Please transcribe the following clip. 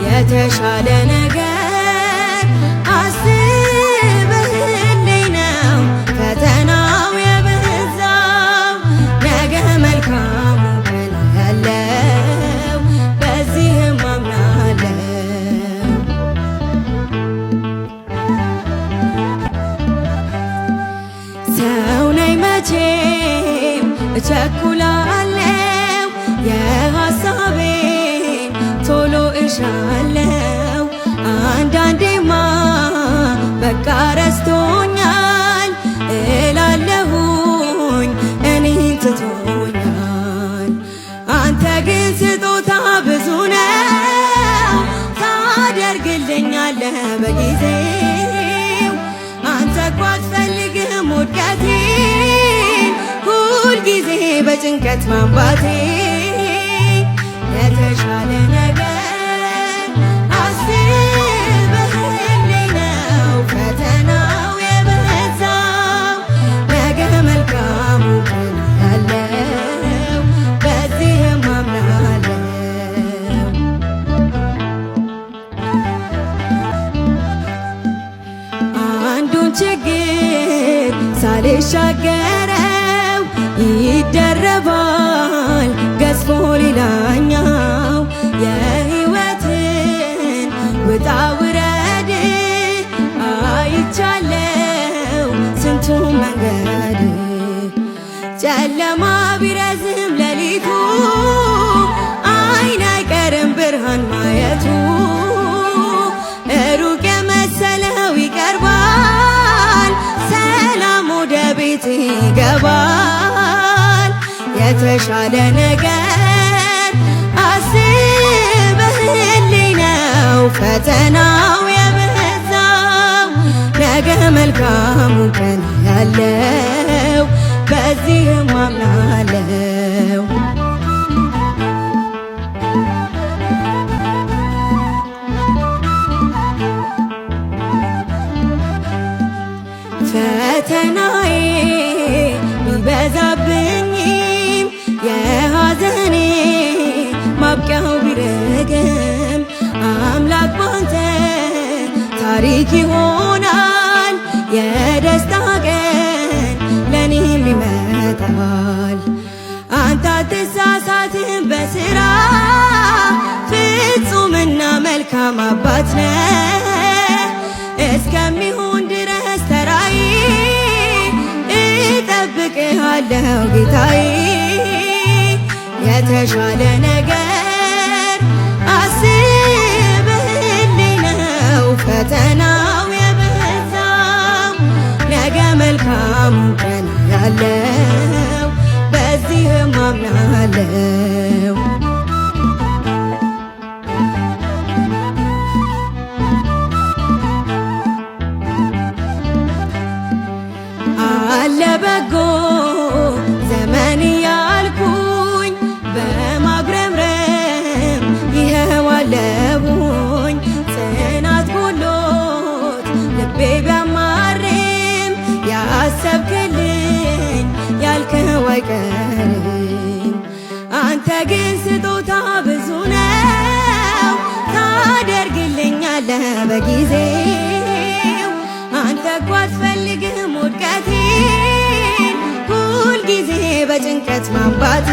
የተሻለ ነገር አስበህልኝ ነው ፈተናው የበዛው። ነገ መልካሙ ቀን ያለው በዚህም አምናለው። ሰው ነኝ መቼም እቸኩላለሁ፣ የሐሳቤን ቶሎ እሻለው። አንዳንዴማ በቃ ረስቶኛል እላለሁኝ እኔን ትቶኛል። አንተ ግን ስጦታ ብዙ ነው፣ ታደርግልኛለህ በጊዜው። አንተ እኮ አትፈልግም ውድቀቴን፣ ሁልጊዜ በጭንቀት ማንባቴ። የተሻለ ነገር አስበህልኝ ነው ፈተናው የበዛው። ነገ መልካሙ ቀን ያለው በዚህም አምናለው። አንዱን ችግር ሳልሻገረው ይደረባል ገዝፎ ሌላኛው። የሕይወትን ውጣ ውረድ አይቻለው ስንቱን መንገድ። ጨለማ ቢረዝም ሌሊቱ አይን አይቀርም ብርሃን ማየቱ። ሩቅ የመሰለው ይቀርባል፣ ሰላም ወደ ቤት ይገባል። የተሻለ ነገር አስበህልኝ ነው ፈተናው የበዛው። ነገ መልካሙ ቀን ያለው በዚህም አምናለው። ፈተናዬ ቢበዛብኝም የሐዘኔ ማብቂያው ቢረግም፣ አምላክ ባንተ ታሪክ ይሆናል፣ የደስታ ቀን ለኔም ይመጣል። አንተ አትሳሳትም በስራ፣ ፍጹምና መልካም አባት ነህ። እስከሚሆን ድረስ ተራዬ እጠብቅሃለሁ ጌታዬ። የተሻለ ነገር አስበህልኝ ነው ፈተናው የበዛው። ነገ መልካሙ ቀን ያለው በዚህም አምናለው። አለ በጎ ዘመን እያልኩኝ በማጉረምረም ይኸው አለሁኝ። ጽናት ጎሎት ልቤ ቢያማርም ያሰብክልኝ ያልከው አይቀርም። አንተ ግን ስጦታ ብዙ ነው፣ ታደርግልኛለህ በጊዜው። አንተ እኮ አትፈልግም ውድቀቴን፣ ሁልጊዜ በጭንቀት ማንባቴ።